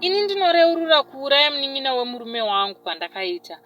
Ini ndinoreurura kuuraya munin'ina wemurume wangu kwandakaita.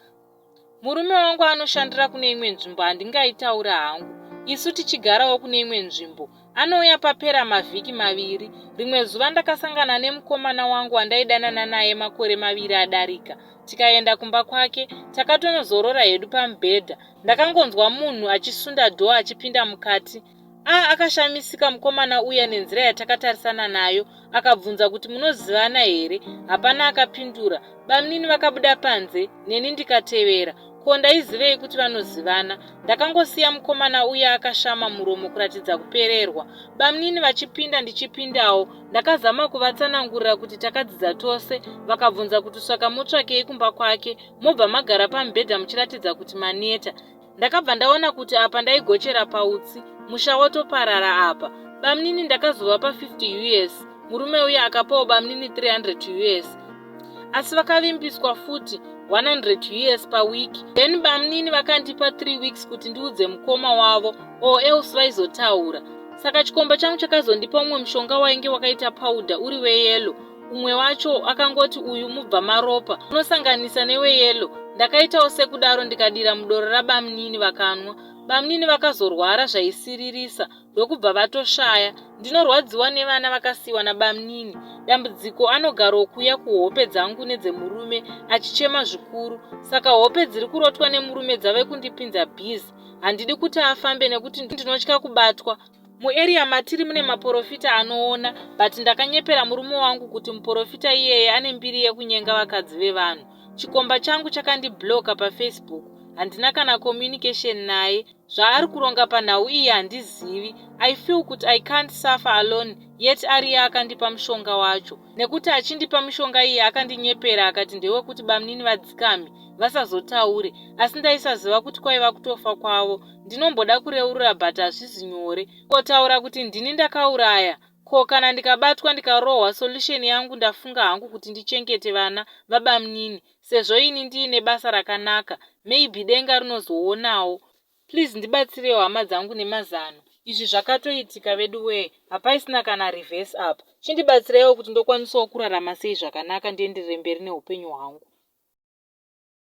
Murume wangu anoshandira kune imwe nzvimbo handingaitaura hangu. Isu tichigarawo kune imwe nzvimbo. Anouya papera mavhiki maviri. Rimwe zuva ndakasangana nemukomana wangu wandaidanana naye makore maviri adarika. Tikaenda kumba kwake, takatonozorora hedu pamubhedha. Ndakangonzwa munhu achisunda dhoo achipinda mukati. A akashamisika mukomana uya nenzira yatakatarisana nayo akabvunza kuti munozivana here. Hapana akapindura. Bamnini vakabuda panze neni ndikatevera. Ko ndaizivei kuti vanozivana? Ndakangosiya mukomana uya akashama muromo kuratidza kupererwa. Bamnini vachipinda ndichipindawo. Ndakazama kuvatsanangurira kuti takadzidza tose. Vakabvunza kuti saka motsvakei kumba kwake mobva magara pamubhedha muchiratidza kuti maneta. Ndakabva ndaona kuti apa ndaigochera pautsi, musha watoparara apa. Bamnini ndakazovapa 50 us, murume uya akapawo bamnini 300 us. Asi vakavimbiswa futi 100 us paweek. Then bamnini vakandipa 3 weeks kuti ndiudze mukoma wavo or else vaizotaura. Saka chikomba changu chakazondipa umwe mushonga wainge wakaita powder uri weyellow. Umwe wacho akangoti uyu mubva maropa unosanganisa neweyellow. Ndakaitawo sekudaro ndikadira mudoro rabamnini vakanwa. Bamnini vakazorwara zvaisiririsa ndokubva vatoshaya. Ndinorwadziwa nevana vakasiyiwa nabamnini. Dambudziko anogarokuya kuhope dzangu nedzemurume achichema zvikuru. Saka hope dziri kurotwa nemurume dzave kundipinza busy. Handidi kuti afambe nekuti ndinotya kubatwa. Muarea matiri mune maporofita anoona but ndakanyepera murume wangu kuti muporofita iyeye ane mbiri yekunyenga vakadzi vevanhu. Chikomba changu chakandibloka paFacebook. Handina kana communication naye. Zvaari kuronga panhau iyi handizivi. I feel kuti I can't suffer alone yet ariye akandipa mushonga wacho. Nekuti achindipa mishonga iyi akandinyepera akati ndewekuti bamnini vadzikame vasazotaure asi ndaisaziva kuti kwaiva kutofa kwavo. Ndinomboda kureurura but hazvisi nyore. Kotaura kuti ndini ndakauraya. Ko kana ndikabatwa ndikarohwa solution yangu ndafunga hangu kuti ndichengete vana vabamnini sezvo ini ndiine basa rakanaka maybe denga rinozoonawo. Please ndibatsirewo hama dzangu nemazano. Izvi zvakatoitika veduwee hapaisina kana reverse apa. Chindibatsiraiwo kuti ndokwanisawo kurarama sei zvakanaka ndienderere mberi neupenyu hwangu.